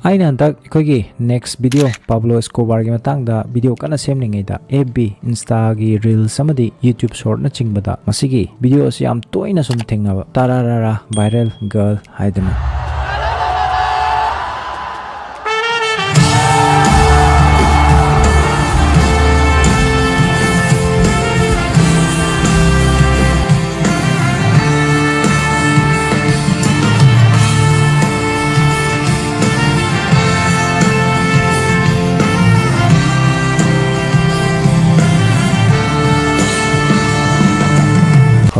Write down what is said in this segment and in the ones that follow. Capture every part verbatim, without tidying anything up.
ꯑꯩꯅ ꯍꯟꯗꯛ ꯑꯩꯈꯣꯏꯒꯤ next video Pablo Escobarꯒꯤ ꯃꯇꯥꯡꯗ video ꯀꯟꯅ ꯁꯦꯝꯂꯤꯉꯩꯗ F B, Instaꯒꯤ reels ꯑꯃꯗꯤ YouTube shortꯅꯆꯤꯡꯕꯗ ꯃꯁꯤꯒꯤ video ꯑꯁꯤ ꯌꯥꯝ ꯇꯣꯏꯅ ꯁꯨꯝ ꯊꯦꯡꯅꯕ, ꯇꯔꯥꯔꯥꯔꯥ viral girl ꯍꯥꯏꯗꯅ꯫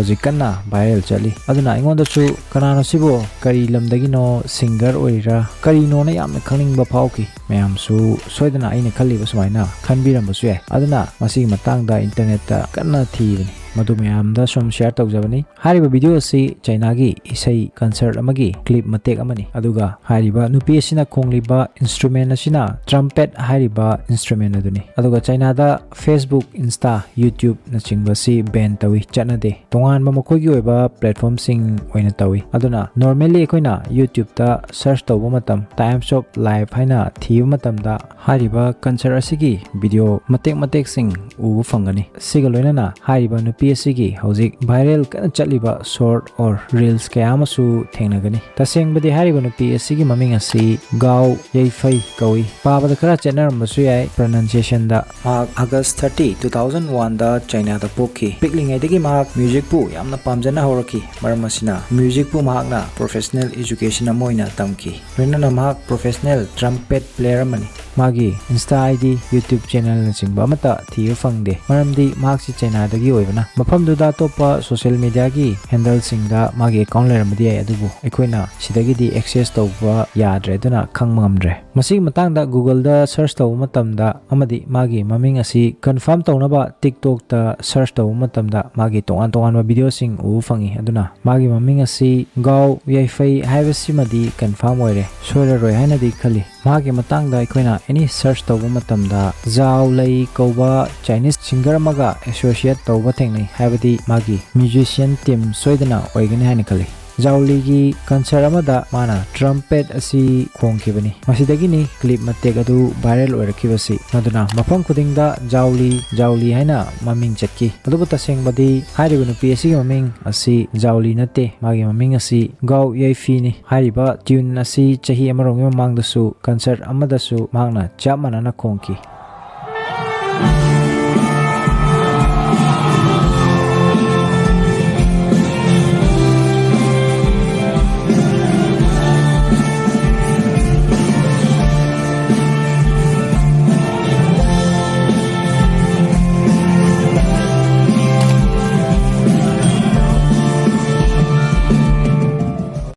ꯍꯧꯖꯤꯛ ꯀꯟꯅ viral ꯆꯠꯂꯤ꯫ ꯑꯗꯨꯅ ꯑꯩꯉꯣꯟꯗꯁꯨ "ꯀꯅꯥꯅꯣ ꯁꯤꯕꯣ? ꯀꯔꯤ ꯂꯝꯗꯒꯤꯅꯣ? Singer ꯑꯣꯏꯔꯤꯔꯥ?" ꯀꯔꯤꯅꯣꯅ ꯌꯥꯝꯅ ꯈꯪꯅꯤꯡꯕ ꯐꯥꯎꯈꯤ꯫ ꯃꯌꯥꯝꯁꯨ ꯁꯣꯏꯗꯅ ꯑꯩꯅ ꯈꯜꯂꯤꯕ ꯁꯨꯃꯥꯏꯅ ꯈꯟꯕꯤꯔꯝꯕꯁꯨ ꯌꯥꯏ꯫ ꯑꯗꯨꯅ ꯃꯁꯤꯒꯤ ꯃꯇꯥꯡꯗ internetꯇ ꯀꯟꯅ ꯊꯤꯕꯅꯤ꯫ ꯃꯗꯨ ꯃꯌꯥꯝꯗ ꯁꯨꯝ share ꯇꯧꯖꯕꯅꯤ꯫ ꯍꯥꯏꯔꯤꯕ video ꯑꯁꯤ ꯆꯩꯅꯥꯒꯤ ꯏꯁꯩ concert ꯑꯃꯒꯤ clip ꯃꯇꯦꯛ ꯑꯃꯅꯤ꯫ ꯑꯗꯨꯒ ꯍꯥꯏꯔꯤꯕ ꯅꯨꯄꯤ ꯑꯁꯤꯅ ꯈꯣꯡꯂꯤꯕ instrument ꯑꯁꯤꯅ trumpet ꯍꯥꯏꯔꯤꯕ instrument ꯑꯗꯨꯅꯤ꯫ ꯑꯗꯨꯒ ꯆꯩꯅꯥꯗ Facebook, Insta, YouTubeꯅꯆꯤꯡꯕꯁꯤ ban ꯇꯧꯏ, ꯆꯠꯅꯗꯦ꯫ ꯇꯣꯉꯥꯟꯕ ꯃꯈꯣꯏꯒꯤ ꯑꯣꯏꯕ platformꯁꯤꯡ ꯑꯣꯏꯅ ꯇꯧꯏ꯫ ꯑꯗꯨꯅ normally ꯑꯩꯈꯣꯏꯅ YouTubeꯇ search ꯇꯧꯕ ꯃꯇꯝ, Times of Life ꯍꯥꯏꯅ ꯊꯤꯕ ꯃꯇꯝꯗ ꯍꯥꯏꯔꯤꯕ concert ꯑꯁꯤꯒꯤ video ꯃꯇꯦꯛ ꯃꯇꯦꯛꯁꯤꯡ ꯎꯕ ꯐꯪꯒꯅꯤ꯫ ꯁꯤꯒ ꯂꯣꯏꯅꯅ ꯍꯥꯏꯔꯤꯕ ꯅꯨꯄꯤ ꯑꯁꯤꯒꯤ ꯍꯧꯖꯤꯛ viral ꯀꯟꯅ ꯆꯠꯂꯤꯕ short or reels ꯀꯌꯥ ꯑꯃꯁꯨ ꯊꯦꯡꯅꯒꯅꯤ꯫ ꯇꯁꯦꯡꯕꯗꯤ ꯍꯥꯏꯔꯤꯕ ꯅꯨꯄꯤ ꯑꯁꯤꯒꯤ ꯃꯃꯤꯡ ꯑꯁꯤ ꯒꯥꯎ ꯌꯩꯐꯩ ꯀꯧꯏ꯫ ꯄꯥꯕꯗ ꯈꯔ ꯆꯦꯠꯅꯔꯝꯕꯁꯨ ꯌꯥꯏ pronunciationꯗ꯫ ꯃꯍꯥꯛ August thirty, two thousand oneꯗ ꯆꯩꯅꯥꯗ ꯄꯣꯛꯈꯤ꯫ ꯄꯤꯛꯂꯤꯉꯩꯗꯒꯤ ꯃꯍꯥꯛ musicꯄꯨ ꯌꯥꯝꯅ ꯄꯥꯝꯖꯅ ꯍꯧꯔꯛꯈꯤ꯫ ꯃꯔꯝ ꯑꯁꯤꯅ musicꯄꯨ ꯃꯍꯥꯛꯅ professional education ꯑꯃ ꯑꯣꯏꯅ ꯇꯝꯈꯤ꯫ ꯂꯣꯏꯅꯅ ꯃꯍꯥꯛ professional trumpet player ꯑꯃꯅꯤ꯫ ꯃꯥꯒꯤ Insta ID, YouTube channelꯅꯆꯤꯡꯕ ꯑꯃꯠꯇ ꯊꯤꯕ ꯐꯪꯗꯦ, ꯃꯔꯝꯗꯤ ꯃꯍꯥꯛꯁꯤ ꯆꯩꯅꯥꯗꯒꯤ ꯑꯣꯏꯕꯅ꯫ ꯃꯐꯝꯗꯨꯗ ꯑꯇꯣꯞꯄ social mediaꯒꯤ handleꯁꯤꯡꯗ ꯃꯥꯒꯤ account ꯂꯩꯔꯝꯕꯗꯤ ꯌꯥꯏ, ꯑꯗꯨꯕꯨ ꯑꯩꯈꯣꯏꯅ ꯁꯤꯗꯒꯤꯗꯤ access ꯇꯧꯕ ꯌꯥꯗ꯭ꯔꯦ, ꯑꯗꯨꯅ ꯈꯪꯕ ꯉꯝꯗ꯭ꯔꯦ꯫ ꯃꯁꯤꯒꯤ ꯃꯇꯥꯡꯗ Googleꯗ search ꯇꯧꯕ ꯃꯇꯝꯗ ꯑꯃꯗꯤ ꯃꯥꯒꯤ ꯃꯃꯤꯡ ꯑꯁꯤ confirm ꯇꯧꯅꯕ TikTokꯇ search ꯇꯧꯕ ꯃꯇꯝꯗ ꯃꯥꯒꯤ ꯇꯣꯉꯥꯟ ꯇꯣꯉꯥꯟꯕ videoꯁꯤꯡ ꯎꯕ ꯐꯪꯉꯤ꯫ ꯑꯗꯨꯅ ꯃꯥꯒꯤ ꯃꯃꯤꯡ ꯑꯁꯤ ꯒꯥꯎ ꯌꯥꯏꯐꯩ ꯍꯥꯏꯕꯁꯤꯃꯗꯤ confirm ꯑꯣꯏꯔꯦ, ꯁꯣꯏꯔꯔꯣꯏ ꯍꯥꯏꯅꯗꯤ ꯈꯜꯂꯤ꯫ ꯃꯍꯥꯛꯀꯤ ꯃꯇꯥꯡꯗ ꯑꯩꯈꯣꯏꯅ any search ꯇꯧꯕ ꯃꯇꯝꯗ ꯖꯥꯎ ꯂꯩ ꯀꯧꯕ Chinese singer ꯑꯃꯒ associate ꯇꯧꯕ ꯊꯦꯡꯅꯩ, ꯍꯥꯏꯕꯗꯤ ꯃꯥꯒꯤ musician team ꯁꯣꯏꯗꯅ ꯑꯣꯏꯒꯅꯤ ꯍꯥꯏꯅ ꯈꯜꯂꯤ꯫ ꯖꯥꯎꯂꯤꯒꯤ ꯀꯟꯁꯔꯠ ꯑꯃꯗ ꯃꯥꯅ ꯇ꯭ꯔꯝꯄꯦꯠ ꯑꯁꯤ ꯈꯣꯡꯈꯤꯕꯅꯤ꯫ ꯃꯁꯤꯗꯒꯤꯅꯤ ꯀ꯭ꯂꯤꯞ ꯃꯇꯦꯛ ꯑꯗꯨ ꯚꯥꯏꯔꯦꯜ ꯑꯣꯏꯔꯛꯈꯤꯕꯁꯤ꯫ ꯃꯗꯨꯅ ꯃꯐꯝ ꯈꯨꯗꯤꯡꯗ "ꯖꯥꯎꯂꯤ, ꯖꯥꯎꯂꯤ" ꯍꯥꯏꯅ ꯃꯃꯤꯡ ꯆꯠꯈꯤ꯫ ꯑꯗꯨꯕꯨ ꯇꯁꯦꯡꯕꯗꯤ ꯍꯥꯏꯔꯤꯕ ꯅꯨꯄꯤ ꯑꯁꯤꯒꯤ ꯃꯃꯤꯡ ꯑꯁꯤ ꯖꯥꯎꯂꯤ ꯅꯠꯇꯦ꯫ ꯃꯥꯒꯤ ꯃꯃꯤꯡ ꯑꯁꯤ ꯒꯥꯎ ꯌꯩꯐꯤꯅꯤ꯫ ꯍꯥꯏꯔꯤꯕ ꯇ꯭ꯌꯨꯟ ꯑꯁꯤ ꯆꯍꯤ ꯑꯃꯔꯣꯝꯒꯤ ꯃꯃꯥꯡꯗꯁꯨ ꯀꯟꯁꯔꯠ ꯑꯃꯗꯁꯨ ꯃꯍꯥꯛꯅ ꯆꯞ ꯃꯥꯟꯅꯅ ꯈꯣꯡꯈꯤ꯫